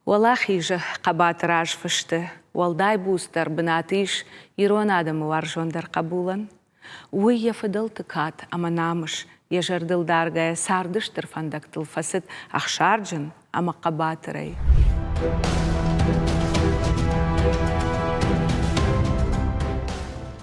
Уӕлахизы хъӕбатыр азфысты уӕлдай буцдӕр бынат ис ирон адӕмы уарзондӕр хъӕбулӕн. Уый йӕ фыдӕлты кад ӕмӕ намыс йӕ зӕрдыл даргӕйӕ царды стыр фӕндӕгтыл фӕцыд ӕхсарджын ӕмӕ хъӕбатырӕй.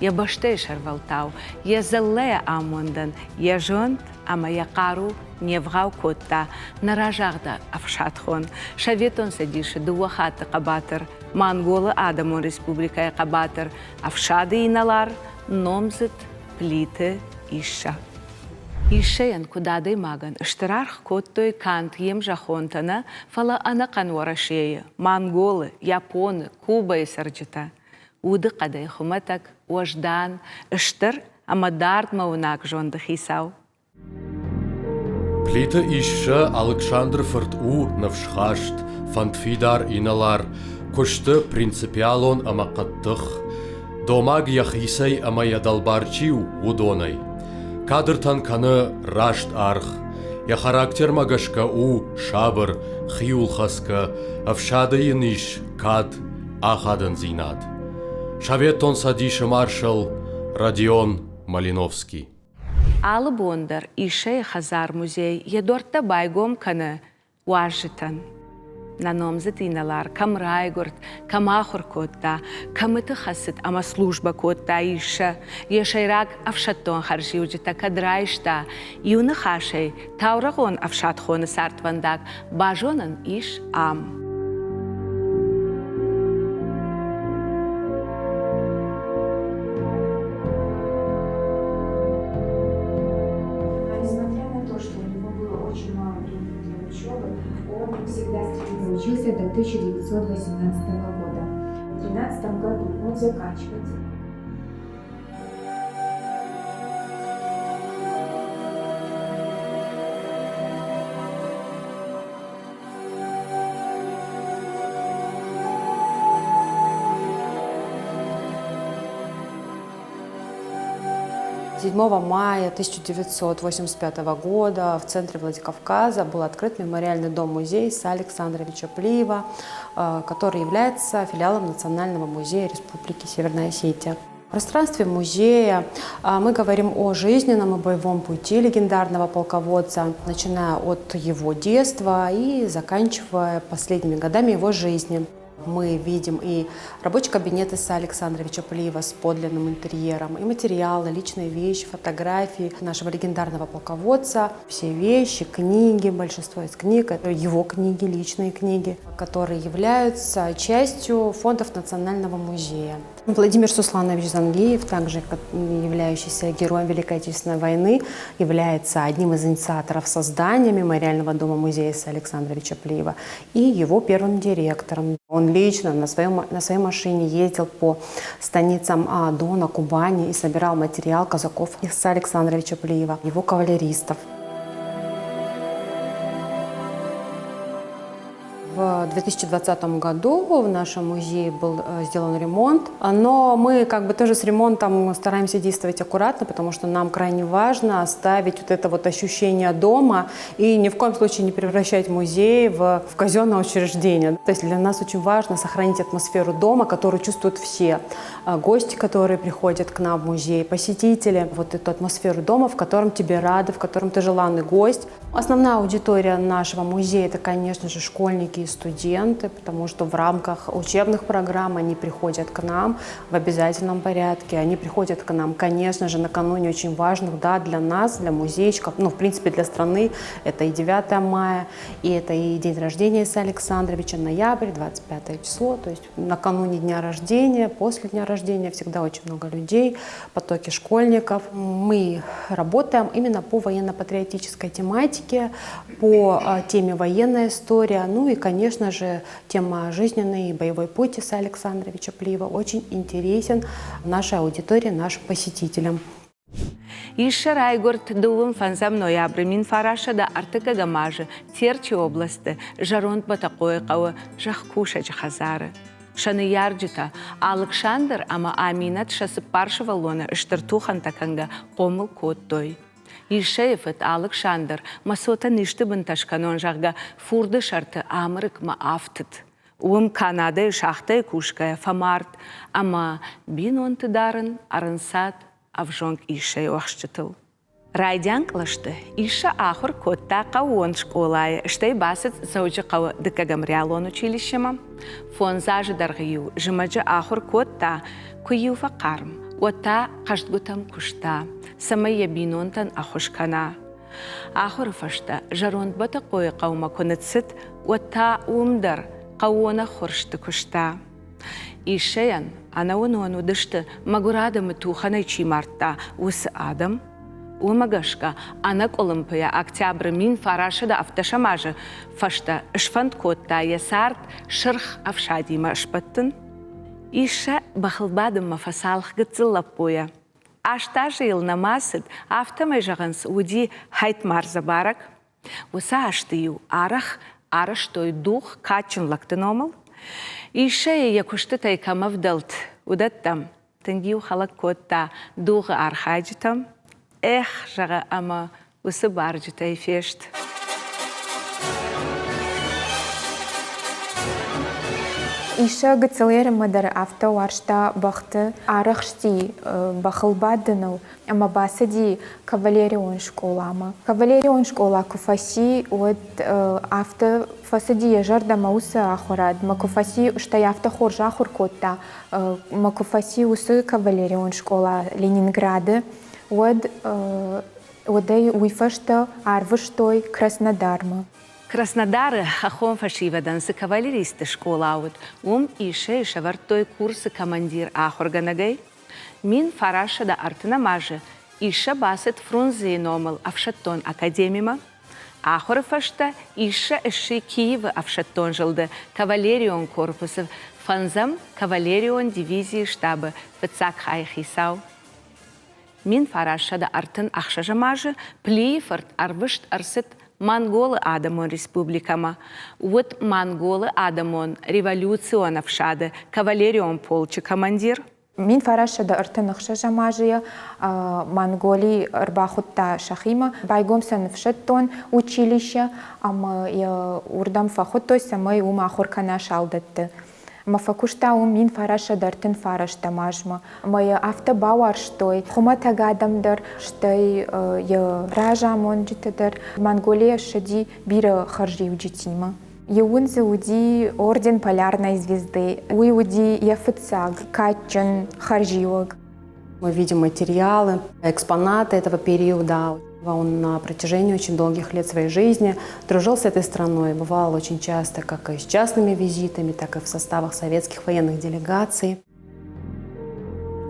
Йӕ бӕстӕйы сӕрвӕлтау, йӕ дзыллӕйы амондӕн йӕ зонд ӕмӕ йӕ хъару не вгъау кодта нӕ разагъды ӕфсадхон, Советон Цӕдисы дыууӕ хатты хъӕбатыр, Монголы Адӕмон Республикӕйы хъӕбатыр, ӕфсады инӕлар, номдзыд Плиты Иссӕ. Иссӕйӕн куыд адӕймагӕн стыр аргъ кодтой канд йе мзӕххонтӕ нӕ, фӕлӕ ӕнӕхъӕн Уӕрӕсейы, Монголы, Японы, Кубӕйы цӕрджытӕ. Удыхъӕдӕй хуымӕтӕг, уӕздан, стыр ӕмӕ дардмӕуынаг зонды хицау. Плиты Иссӕ Алыксандры фырт у ныфсхаст, фӕндфидар инӕлар, куысты принципиалон ӕмӕ хъӕддых, домаг йӕхицӕй ӕмӕ йӕ дӕлбар чи у, уыдонӕй. Кадртӕн кӕны раст аргъ. Йӕ характермӕ гӕсгӕ у сабыр, хиуылхӕцгӕ, ӕфсады йын ис кад, ахадындзинад. Советон Цӕдисы маршал Родион Малиновский. Алы бон дӕр Иссӕйы хӕдзар-музей йӕ дуӕрттӕ байгом кӕны уазджытӕн. Нӕ номдзыд инӕлар кӕм райгуырд, кӕм ахуыр кодта, кӕмыты хӕцыд ӕмӕ службӕ кодта Иссӕ, йӕ сӕйраг ӕфсӕддон хӕрзиуджытӕ кӕд райста, иу ныхасӕй, таурӕгъон ӕфсадхоны цардвӕндаг базонӕн ис ам. Несмотря на то, что у него было очень мало времени для учебы, он всегда стремился. Учился до 1918 года. В 2013 году он заканчивает 7 мая 1985 года в центре Владикавказа был открыт мемориальный дом-музей Иса Александровича Плиева, который является филиалом Национального музея Республики Северная Осетия. В пространстве музея мы говорим о жизненном и боевом пути легендарного полководца, начиная от его детства и заканчивая последними годами его жизни. Мы видим и рабочий кабинет Иса Александровича Плиева с подлинным интерьером, и материалы, личные вещи, фотографии нашего легендарного полководца. Все вещи, книги, большинство из книг, это его книги, личные книги, которые являются частью фондов Национального музея. Владимир Сусланович Зангиев, также являющийся героем Великой Отечественной войны, является одним из инициаторов создания мемориального дома-музея Иса Александровича Плиева и его первым директором. Он лично на своей машине ездил по станицам Дона, Кубани и собирал материал казаков Иса Александровича Плиева, его кавалеристов. В 2020 году в нашем музее был сделан ремонт, но мы как бы тоже с ремонтом стараемся действовать аккуратно, потому что нам крайне важно оставить вот это вот ощущение дома и ни в коем случае не превращать музей в казенное учреждение. То есть для нас очень важно сохранить атмосферу дома, которую чувствуют все гости, которые приходят к нам в музей, посетители, вот эту атмосферу дома, в котором тебе рады, в котором ты желанный гость. Основная аудитория нашего музея – это, конечно же, школьники и студенты, потому что в рамках учебных программ они приходят к нам в обязательном порядке. Они приходят к нам, конечно же, накануне очень важных дат для нас, для музейщиков, ну, в принципе, для страны. Это и 9 мая, и это и день рождения Иса Александровича, ноябрь, 25 число, то есть накануне дня рождения, после дня рождения всегда очень много людей, потоки школьников. Мы работаем именно по военно-патриотической тематике, по теме военная история, ну и, конечно же, тема жизненный и боевой путь Иса Александровича Плиева очень интересен нашей аудитории, нашим посетителям. Иссӕ райгуырд дыууын фӕндзӕм ноябры 1930 азы Терчы областы Зӕронд Бӕтӕхъойы хъӕуы зӕхкусӕджы хӕдзары. Сӕ ныййарджытӕ Алыксандр ӕмӕ Аминӕт сӕ цыппар сывӕллоны стыр тухӕнтӕ кӕнгӕ хъомыл кодтой. Иссӕйы фыд Алыксандр мӕ цотӕн исты бынтӕ скӕнон, зӕгъгӕ, фурды сӕрты Амырыкмӕ афтыд. Уым Канадӕйы шахтӕйы кусгӕйӕ фӕмард ӕмӕ бинонты дарын ӕрынцад ӕвзонг Иссӕйы уӕхсчытыл. Райдиан кълӕсты Иссӕ ахуыр кодта хъӕууон скъолайы, стӕй бацыд Дзӕуджыхъӕуы дыккӕгӕм реалон училищемӕ. Фондз азы дӕргъы-иу зымӕджы ахуыр кодта, куы-иу фӕхъарм, уӕд та хъӕздгуытӕм куыста, цӕмӕй йӕ бинонтӕн ӕххуыс кӕна. Ахуыры фӕстӕ зӕронд Бӕтӕхъойы хъӕумӕ куы ныццыд, уӕд та уым дӕр хъӕууон ӕххуырсты куыста. Иссӕйӕн ӕнӕуынон уыдысты, мӕгуыр адӕмы тухӕнӕй чи мардта, уыцы адӕм. Уымӕ гӕсгӕ ӕнӕкъуылымпыйӕ октябры 1917 азы фӕстӕ сфӕнд кодта йӕ цард Сырх ӕфсадимӕ сбӕттын. Иссӕ бӕхылбадынмӕ фӕцалх гыццыл лӕппуйӕ. Аст азы йыл нӕма цыд, афтӕмӕй, зӕгъынц, уыди Хайтмарза барӕг. Уыцы азты-иу арӕх арӕзтой дугъ кадджын лӕгты номыл. Иссӕйы йӕ куыстытӕй кӕм ӕвдӕлд, уыдӕттӕм тынг-иу хӕлӕг кодта дугъы архайджытӕм. Эх, зӕгъы, ӕмӕ уыцы барджытӕй фест. Иссӕ гыццыл ерынмӕ дӕр афтӕ уарзта бӕхты, арӕхсти бӕхыл бадыныл ӕмӕ бацыди кавалерион скъоламӕ. Кавалерион скъола куы фӕци, уӕд афтӕ фӕцыди йӕ зӕрдӕмӕ уыцы ахуырадмӕ, куы фӕци, стӕй афтӕ хорз ахуыр кодта, мӕ куы фӕци уыцы кавалерион скъола Ленинграды, уӕд уӕдӕй уый фӕстӕ арвыстой Краснодармӕ. Краснодары хӕххон фӕсивӕдӕн цы кавалеристты скъола уыд, уым Иссӕйы сӕвӕрдтой курсы командир ахуыргӕнӕгӕй. 1930 азы Иссӕ бацыд Фрунзейы номыл ӕфсӕддон академимӕ. Ахуыры фӕстӕ Иссӕ сси Киевы ӕфсӕддон зылды кавалерион корпусы фӕндзӕм кавалерион дивизийы штабы фыццаг хайы хицау. 1936 азы Плийы-фырт ӕрвыст ӕрцыд Монголы Адӕмон Республикӕмӕ. Уыд Монголы Адӕмон революцион ӕфсады кавалерион полчы командир. 1936 азы Монголи ӕрбахуыдта сӕхимӕ, байгом сӕ ныфсӕддон училище ӕмӕ йӕ уырдӕм фӕхуыдтой, цӕмӕй уым ахуыр кӕна салдӕтты. Ӕмӕ фӕкуыста уым 1939 азмӕ. Ӕмӕ йӕ афтӕ бауарзтой хуымӕтӕг адӕм дӕр, стӕй йӕ разамонджытӕ дӕр. Монголийӕ ссыди бирӕ хӕрзиуджытимӕ. Иу ын дзы уыди орден Полярной звезды. Уый уыди йӕ фыццаг кадджын хӕрзиуӕг. Мы видим материалы, экспонаты этого периода. Он на протяжении очень долгих лет своей жизни дружил с этой страной, бывал очень часто как и с частными визитами, так и в составах советских военных делегаций.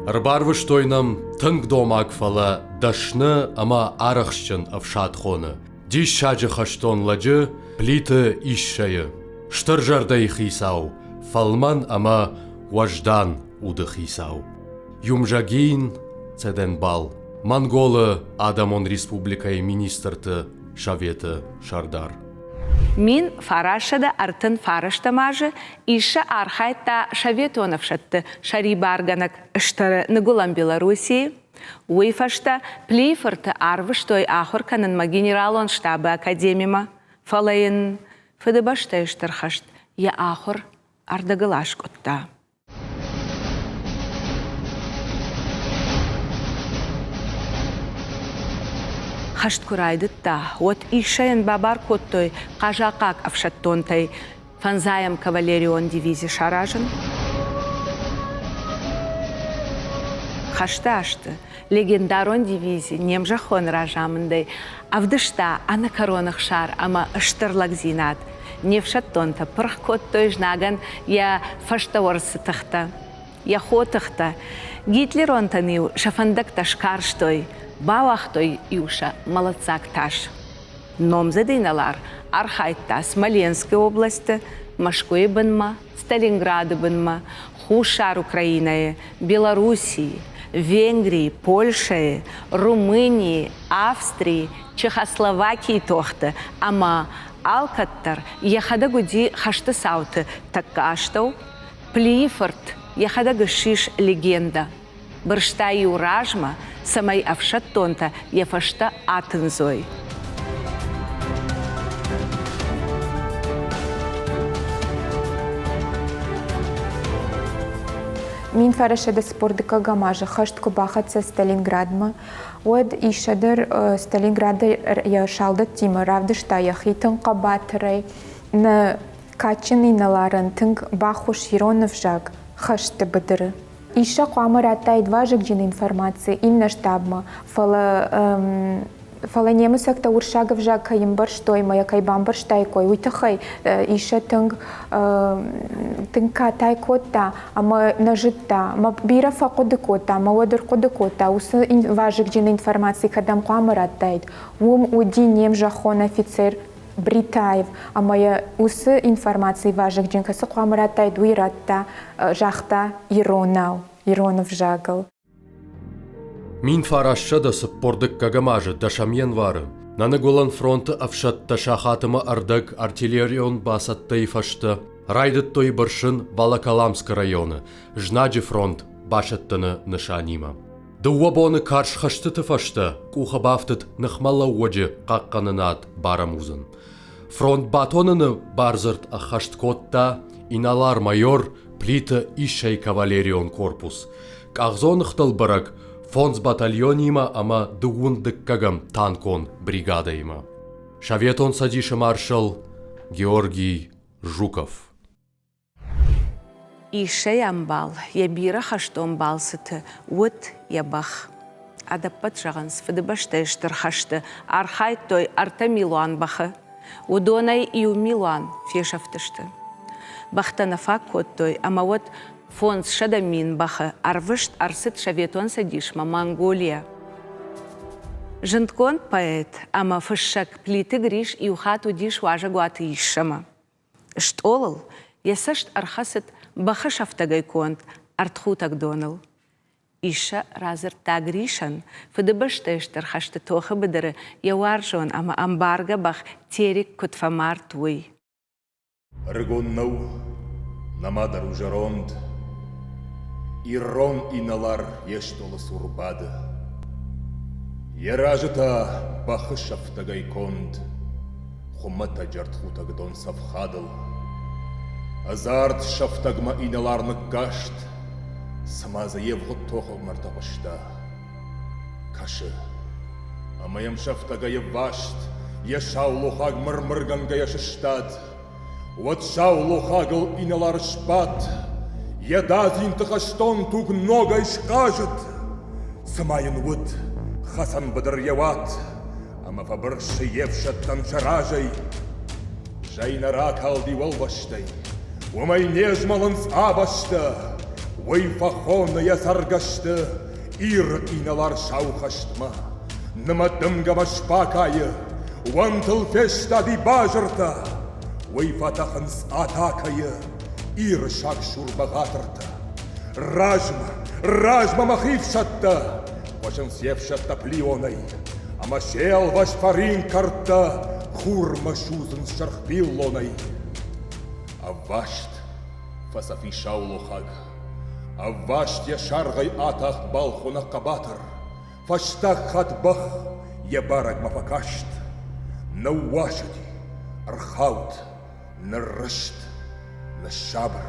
Ӕрбарвыстой нӕм тынг домаг, фӕлӕ дӕсны ӕмӕ арӕхстджын ӕфсадхоны, диссаджы хӕстон лӕджы Плиты Иссӕйы, стыр зӕрдӕйы хицау, фӕлмӕн ӕмӕ уӕздан уды хицау. Юмжагин Цеденбал, Монголы Адӕмон Республикӕйы министрты советы сӕрдар. 1939 азы Иссӕ архайдта советон ӕфсӕдты сӕрибаргӕнӕг стӕры Ныгуылӕн Белоруссийы. Уый фӕстӕ Плийы-фырты арвыстой ахуыр кӕнынмӕ генералон штабы академимӕ, фӕлӕ йын Фыдыбӕстӕйы Стыр хӕст йӕ ахуыр ӕрдӕгыл аскъуыдта. Хӕст куы райдыдта, уӕд Иссӕйӕн бабар кодтой хъазахъаг ӕфсӕддонтӕй фӕндзайӕм кавалерион дивизи саразын. Хӕсты азты легендарон дивизи не мзӕххон разамындӕй ӕвдыста ӕнӕкӕрон ӕхсар ӕмӕ стыр лӕгдзинад. Не фсӕддонтӕ пырх кодтой знагӕн йӕ фӕстӕуӕрцы тыхтӕ, йӕ хотыхтӕ. Гитлеронтӕн-иу сӕ фӕндӕгтӕ скарстой, бауагътой-иу сӕ мӕлӕтдзаг тас. Номдзыд инӕлар архайдта Смоленскы областы, Мӕскуыйы бынмӕ, Сталинграды бынмӕ, Хуссар Украинӕйы, Белоруссийы, Венгрийы, Польшӕйы, Румынийы, Австрийы, Чехословакийы тохты ӕмӕ алкӕддӕр йӕхӕдӕг уыди хӕсты цауты тӕккӕ астӕу. Плийы фырт йӕхӕдӕг ссис легендӕ. Бырста-иу размӕ, цӕмӕй ӕфсӕддонтӕ йӕ фӕстӕ атындзой. 1942 азы хӕст куы бахӕццӕ Сталинградмӕ, уӕд Иссӕ дӕр Сталинграды йӕ салдӕттимӕ равдыста йӕхи тынг хъӕбатырӕй. Нӕ кадджын инӕларӕн тынг баххуыс ирон ӕвзаг хӕсты быдыры. Иссӕ хъуамӕ радтаид вазыгджын информаци иннӕ штабмӕ, фӕлӕ фӕлӕ немыцӕгтӕ уырыссаг ӕвзаг кӕй ӕмбӕрстой ӕмӕ йӕ кӕй бамбӕрстаиккой, уый тыххӕй Иссӕ тынг тынг катай кодта ӕмӕ нӕ зыдта, ӕмӕ бирӕ фӕхъуыды кодта ӕмӕ уӕд ӕрхъуыды кодта, уыцы вазыгджын информаци кӕдӕм хъуамӕ радтаид. Уым уыди не мзӕххон офицер Бритаев, ӕмӕ йӕ уыцы информаци вазыгджын кӕцы хъуамӕ радтаид, уый радта, загъта иронау, ирон ӕвзагыл. 1942 азы дӕсӕм январы нӕ Ныгуылӕн фронты ӕфсӕдтӕ сахатымӕ ӕрдӕг артиллерион бацӕттӕйы фӕстӕ райдыдтой бырсын Волоколамскы районы знаджы фронт басӕттыны нысанимӕ. Дыууӕ боны карз хӕстыты фӕстӕ къухы бафтыд ныхмӕлӕууӕджы хъахъхъӕнынад барӕмудзын. Фронт батоныны бардзырд ӕххӕст кодта инӕлар-майор Плиты Иссӕйы кавалерион корпус. Къахдзоныгътыл бӕрӕг фондз батальонимӕ ӕмӕ дыууын дыккӕгӕм танкон бригадӕимӕ. Советон Цӕдисы маршал Георгий Жуков. Иссӕйы ӕмбал йӕ бирӕ хӕстон балцыты уыд йӕ бӕх. Ӕдӕппӕт зӕгъынц, Фыдыбӕстӕйы Стыр хӕсты архайдтой ӕртӕ милуан бӕхы. Уыдонӕй иу милуан фесӕфтысты. Бӕхтӕ нӕ фаг кодтой ӕмӕ уӕд 500 мин бӕхы ӕрвыст ӕрцыд Советон Цӕдисмӕ Монголийӕ. Зындгонд поэт ӕмӕ фыссӕг Плиты Грис иу хатт уыдис уазӕгуаты Иссӕмӕ. Стъолыл йӕ цӕст ӕрхӕцыд бӕхы сӕфтӕгӕй конд ӕртхутӕг доныл. Иссӕ радзырдта Грисӕн, Фыдыбӕстӕйы Стыр хӕсты тохы быдыры йӕ уарзон ӕмӕ ӕмбаргӕ бӕх Терек куыд фӕмард, уый. Ӕрыгон нӕу, нӕма дӕр у зӕронд. Ирон инӕлар йе стъолы цур бады. Йӕ разы та бӕхы сӕфтӕгӕй конд хуымӕтӕджы ӕртхутӕг дон цӕфхадыл. Ӕдзард сӕфтӕгмӕ инӕлар ныккаст, цыма дзы евгъуыд тохы мӕрдтӕ хъуыста. Кӕсы, ӕмӕ йӕм сӕфтӕгӕй ӕвваст йӕ саулохаг мыр-мыргӕнгӕйӕ сыстад. Уӕд саулохагыл инӕлар сбадт, йӕ дадзинты хӕстон туг ногӕй схъазыд. Цыма йын уыд хӕцӕн быдыр йӕ уат, ӕмӕ фӕбырсы йе фсӕдтӕн сӕ разӕй. Зӕй нӕ ракалди уӕлвӕзтӕй, уымӕй не змӕлынц абӕстӕ. Уый фӕхоны йӕ цӕргӕсты Иры инӕлар сау хӕстмӕ. Нымӕт дымгӕмӕ спакайы, уӕнтыл фестади базыртӕ. Уый фӕтӕхынц атакӕйы Иры сагсур бӕгъатыртӕ. Размӕ, размӕ мӕхи фсӕдтӕ! Хъуысынц йе фсӕдтӕ плионӕй, ӕмӕ се лвӕст фарин кӕрдтӕ хурмӕ судзынц сырхпиллонӕй. Ӕвваст фӕцӕф и саулохаг. Ӕвваст йӕ саргъӕй атахт балхонӕг хъӕбатыр. Фӕстаг хатт бӕх йӕ барӕгмӕ фӕкаст. Ныууасыди, ӕрхауд, ныррызт, ныссабыр.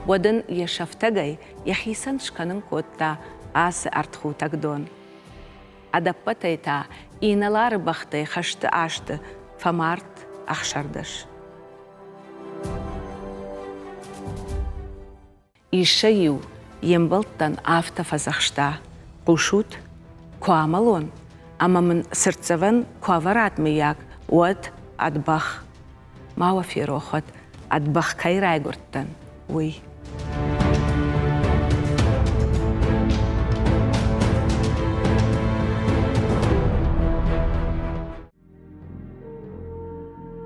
Уӕд ын йӕ сӕфтӕгӕй йӕхицӕн скӕнын кодта ацы ӕртхутӕг дон. Ӕдӕппӕтӕй та инӕлары бӕхтӕй хӕсты азты фӕмард 16. Иссӕ-иу йе мбӕлттӕн афтӕ фӕдзӕхста: Хъусут, куы амӕлон ӕмӕ мын цыртдзӕвӕн куы авӕрат, мыййаг, уӕд ӕд бӕх. Ма уӕ ферох уӕд, ӕд бӕх кӕй райгуырдтӕн, уый.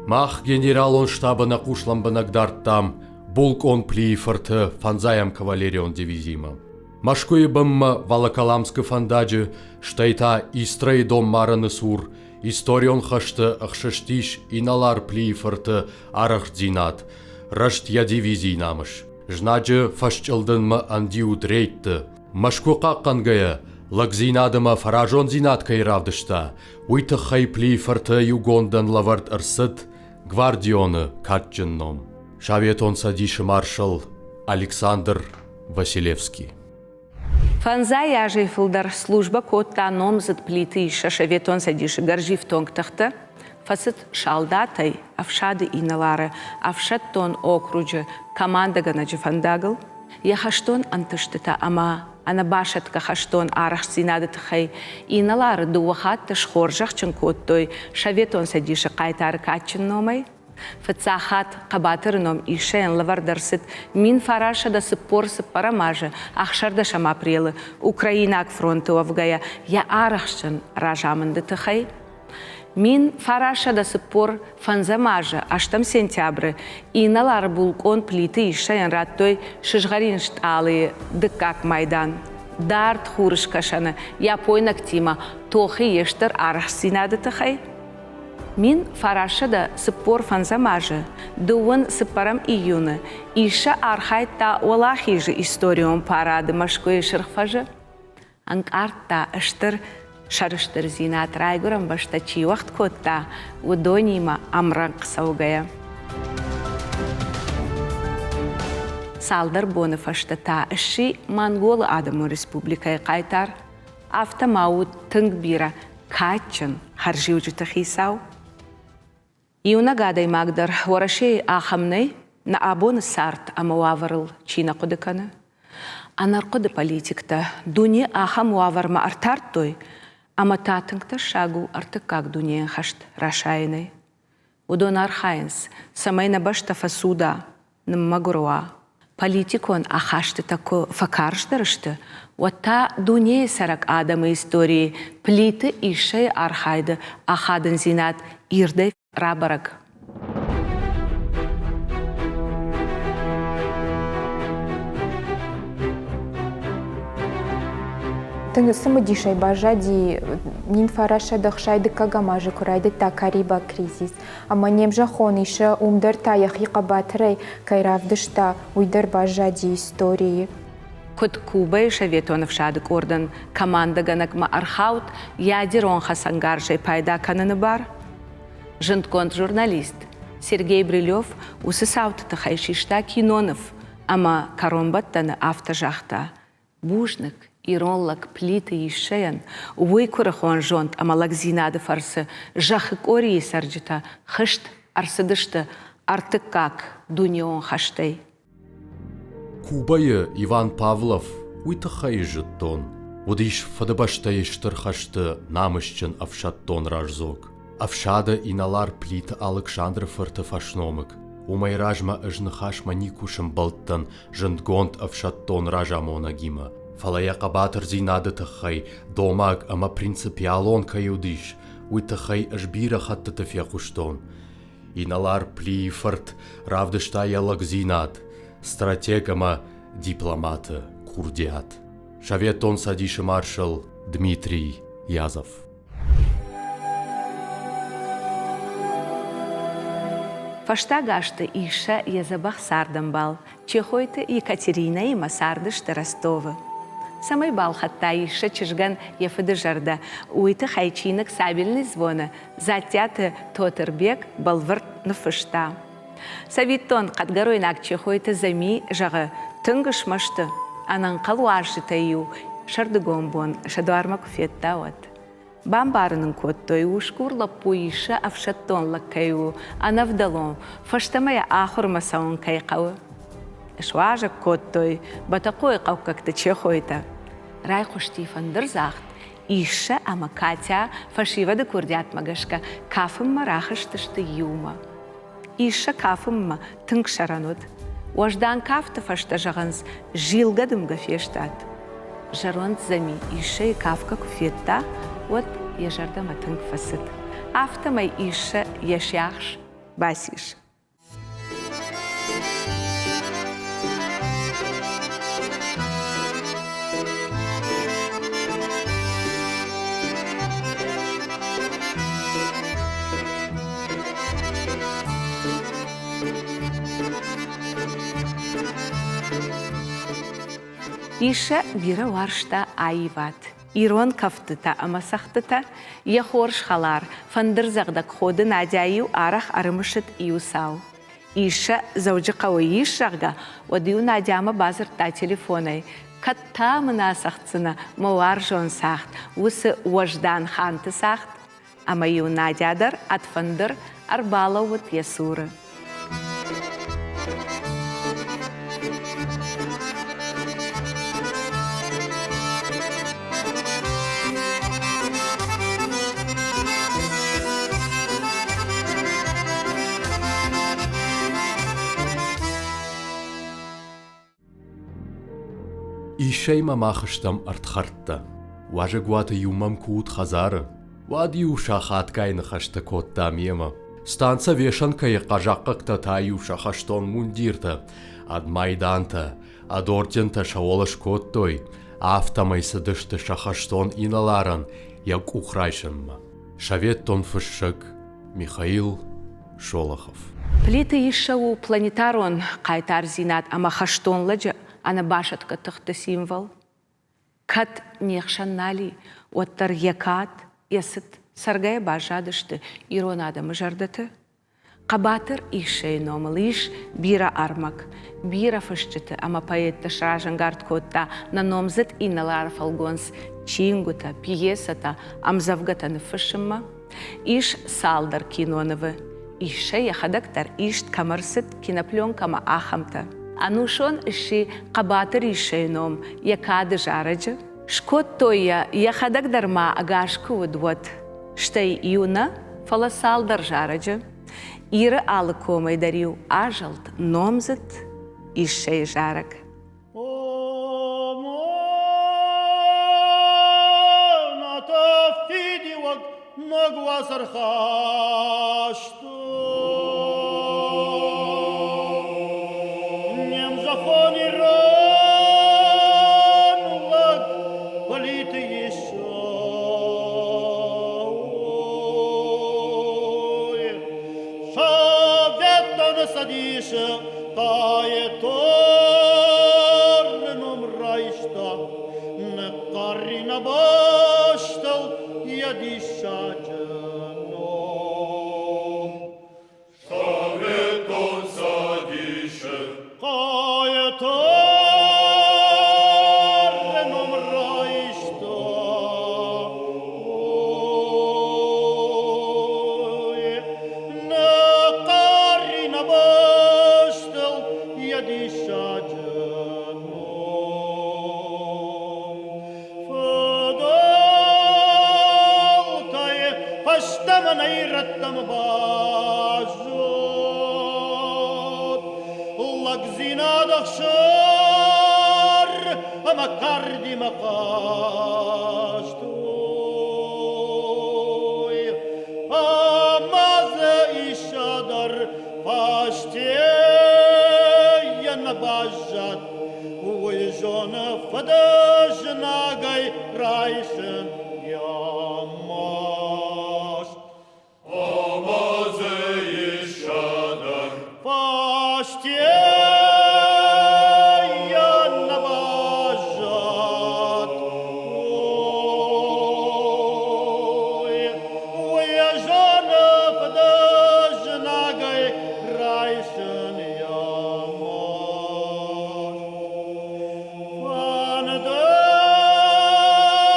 Мах генералон штабы нӕ хъус лӕмбынӕг дардтам булкъон Плийы фырты фӕндзайӕм кавалерион дивизимӕ. Мӕскуыйы бынмӕ Волоколамскы фӕндаджы, стӕй та Истрайы донмарӕны цур историон хӕсты ӕхсыстис инӕлар Плийы фырты арӕхстдзинад, рӕзт йӕ дивизийы намыс. Знаджы фӕсчъылдынмӕ ӕндиуд рейдты, Мӕскуы хъахъхъӕнгӕйӕ, лӕгдзинад ӕмӕ фӕразондзинад кӕй равдыста, уый тыххӕй Плийы-фырты иугондӕн лӕвӕрд ӕрцыд гвардионы кадджын ном. Советон Цӕдисы маршал Александр Василевский. Фӕндзай азӕй фылдӕр службӕ кодта номдзыд Плиты Иссӕ Советон Цӕдисы гӕрзифтонг тыхты, фӕцыд салдатӕй ӕфсады инӕлары ӕфсӕддон окруджы командӕгӕнӕджы фӕндагыл. Йӕ хӕстон ӕнтыстытӕ ӕмӕ ӕнӕбасӕтгӕ хӕстон арӕхстдзинады тыххӕй инӕлары дыууӕ хатты схорзӕхджын кодтой Советон Цӕдисы хъайтары кадджын номӕй. Фыццаг хатт хъӕбатыры ном Иссӕйӕн лӕвӕрд ӕрцыд 1944 азы 16 апрелы Украинаг фронты уӕвгӕйӕ йӕ арӕхстджын разамынды тыххӕй. 1945 азы 8 сентябры инӕлар булкъон Плиты Иссӕйӕн радтой Сызгъӕрин стъалыйы дыккаг майдан. Дард Хурыскӕсӕны япойнӕгтимӕ тохы йе стыр арӕхстдзинады тыххӕй 1945 азы дыууын цыппӕрӕм июны Иссӕ архайдта Уӕлахизы историон парады Мӕскуыйы Сырх фӕзы. Ӕнкъардта стыр сӕрыстырдзинад райгуырӕн бӕстӕ чи уӕгъд кодта, уыдонимӕ ӕмрӕнхъ цӕугӕйӕ. Цалдӕр боны фӕстӕ та сси Монголы Адӕмон Республикӕйы хъайтар. Афтӕ ма у тынг бирӕ кадджын хӕрзиуджыты хицау. Иунӕг адӕймаг дӕр Уӕрӕсейы ахӕм нӕй, нӕ абоны цард ӕмӕ уавӕрыл чи нӕ хъуыды кӕны. Ӕнӕрхъуыды политиктӕ дуне ахӕм уавӕрмӕ ӕртардтой, ӕмӕ та тынг тӕссаг у ӕртыккаг дунейӕн хӕст расайынӕй. Уыдон архайынц, цӕмӕй нӕ бӕстӕ фӕцуда, ныммӕгуыр уа. Политикон ахастытӕ куы фӕкарздӕр сты, уӕд та дунейы цӕрӕг адӕмы историйы Плиты Иссӕйы архайды ахадындзинад ирдӕй рабӕрӕг. Тынг цымыдисӕй баззади 1960 дыккӕгӕм азы куы райдыдта Карибаг кризис. Ӕмӕ не мзӕххон Иссӕ уым дӕр та йӕхи хъӕбатырӕй кӕй равдыста, уый дӕр баззади историйы. Куыд Кубӕйы советон ӕфсады къордӕн командӕгӕнӕгмӕ ӕрхауд ядерон хӕцӕнгарзӕй пайда кӕныны бар? Зындгонд журналист Сергей Брилев уыцы цауты тыххӕй систа киноныв ӕмӕ кӕронбӕттӕны афтӕ загъта: Бузныг ирон лӕг Плиты Иссӕйӕн, уый куырыхон зонд ӕмӕ лӕгдзинады фӕрцы зӕххы къорийы цӕрджытӕ хызт ӕрцыдысты Ӕртыккаг дунеон хӕстӕй. Кубӕйы Иван Павлов уый тыххӕй зыдтон. Уыдис Фыдыбӕстӕйы Стыр хӕсты намысджын ӕфсӕддон раздзог. Ӕфсады инӕлар Плиты Алыксандры фырты фӕсномыг. Уымӕй размӕ ӕз ныхасмӕ никуы сымбӕлдтӕн зындгонд ӕфсӕддон разамонӕгимӕ, фӕлӕ йӕ хъӕбатырдзинады тыххӕй домаг ӕмӕ принципиалон кӕй уыдис, уый тыххӕй ӕз бирӕ хӕттыты фехъуыстон. Инӕлар Плийы фырт равдыста йӕ лӕгдзинад, стратег ӕмӕ дипломаты курдиат. Советон Цӕдисы маршал Дмитрий Язов. Фӕстаг азты Иссӕ йӕ дзӕбӕх цардӕмбал Чехойты Екатеринӕимӕ цардысты Ростовы. Цӕмӕй балхӕдта Иссӕ чызгӕн йӕ фыды зӕрдӕ, уый тыххӕй чиныг «Сабельный звон»-ы Дзаттиаты Тотырбег бӕлвырд ныффыста. Цӕвиттон, хъӕдгӕройнаг Чехойты Зами зӕгъы, тынг смӕсты, ӕнӕнхъӕл уазджытӕй-иу сӕрдыгон бон сӕ дуармӕ куы федта, уӕд. Бамбарын ын кодтой, усгур лӕппу Иссӕ ӕфсӕддон лӕг кӕй у, ӕнӕвдӕлон, фӕстӕмӕ йӕ ахуырмӕ цӕуын кӕй хъӕуы. Суазӕг кодтой Бӕтӕхъойы хъӕуккӕгты Чехойтӕ. Райхъуысти фӕндырдзагъд, Иссӕ ӕмӕ Катя фӕсивӕды курдиатмӕ гӕсгӕ кафынмӕ рахызтысты иумӕ. Иссӕ кафынмӕ тынг сӕрӕн уыд. Уӕздан кафты фӕстӕ зӕгъынц, зилгӕ дымгӕ фестад. Зӕронд Зами Иссӕйы кафгӕ куы федта, уӕд йӕ зӕрдӕмӕ тынг фӕцыд. Афтӕмӕй Иссӕ йӕ сиахс бацис. Иссӕ бирӕ уарзта аивад, ирон кӕфтытӕ ӕмӕ цӕгъдтытӕ. Йӕ хорз хӕлар, фӕндырдзӕгъдӕг Ходы Надя-иу арӕх ӕрымысыд иу цау. Иссӕ Дзӕуджыхъӕуы ис, зӕгъгӕ, уӕд-иу Надямӕ бадзырдта телефонӕй, кӕд та мын ацӕгъддзынӕ мӕ уарзон цагъд, уыцы уӕздан ханты цагъд? Ӕмӕ-иу Надя дӕр ӕд фӕндыр ӕрбалӕууыд йӕ цуры. Исӕй мӕм ахызтӕм ӕрдхӕрдтӕ. Уазӕгуаты иу мӕм куы уыд хӕдзары, уӕд-иу сахатгай ныхӕстӕ кодтам йемӕ. Станцӕ Вешенкӕйы хъазахъхъӕгтӕ та-иу сӕ хӕстон мундиртӕ ӕд майдантӕ, ӕд ордентӕ сӕ уӕлӕ скодтой, афтӕмӕй цыдысты сӕ хӕстон инӕларӕн йӕ къух райсынмӕ. Советтон фыссӕг Михаил Шолохов. Плиты Иссӕ у планетарон хъайтардзинад ӕмӕ хӕстон лӕджы ӕнӕбасӕтгӕ тыхты символ. Кӕд не хсӕн нал и, уӕддӕр йӕ кад, йӕ цыт цӕргӕйӕ баззадысты ирон адӕмы зӕрдӕты. Хъӕбатыр Иссӕйы номыл ис бирӕ ӕрмӕг, бирӕ фысджыты ӕмӕ поэтты сразӕнгард кодта нӕ номдзыд инӕлары фӕлгонц чингуытӕ, пьесӕтӕ, ӕмдзӕвгӕтӕ ныффыссынмӕ. Ис цалдӕр кинонывы. Иссӕ йӕхӕдӕг дӕр ист кӕм ӕрцыд кинопленкӕмӕ, ахӕмтӕ. Ӕнусон сси хъӕбатыр Иссӕйы ном йӕ кады зарӕджы. Скодтой йӕ, йӕхӕдӕг дӕр ма ӕгас куы уыд, уӕд. Стӕй иу нӕ, фӕлӕ цалдӕр зарӕджы. Иры алы комӕй дӕр-иу азӕлд номдзыд Иссӕйы зарӕг. Ног Не мзахон ирон лӕг Плиты Советон Цӕдисы Хъайтары ном райста, ныхъхъӕр и нӕ бӕстыл йӕ диссаджы ном. Советон Цӕдисы Хъайтары ном райста, ой, ныхъхъӕр и нӕ бӕстыл йӕ диссаджы ном. Фыдӕлтӕй фӕстӕмӕ нӕ ирӕттӕм баззад лӕгдзинад ӕхсар ӕмӕ кардимӕ хъазт. Ой, ӕмӕ дзы исса дӕр фӕстейӕ нӕ баззад. Уый зоны фыдызнагӕй райсын йӕ маст. Ӕмӕ дзы исса дӕр Фӕстейӕ нӕ баззад. Ой, уый зоны фыдызнагӕй райсын йӕ маст.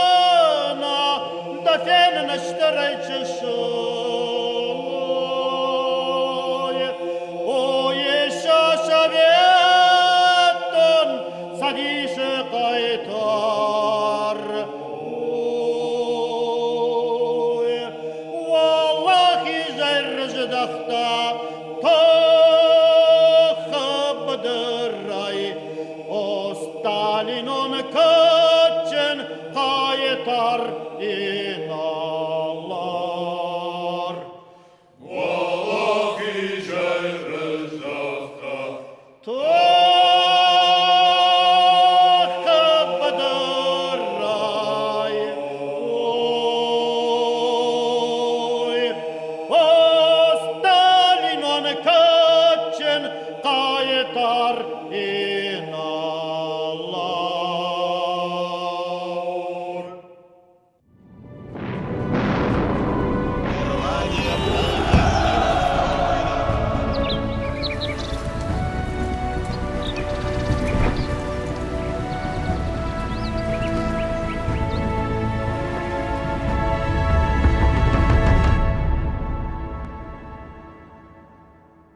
Фӕндына дӕ фенын стырӕй чысыл. О, еще советон Цӕдисы хъайтар. Ой, уӕлахизӕй рыздӕхта тохы быдырӕй. О, Сталинон кадджын хъайтар инӕлар. Уӕлахизӕй рыздӕхта Тохы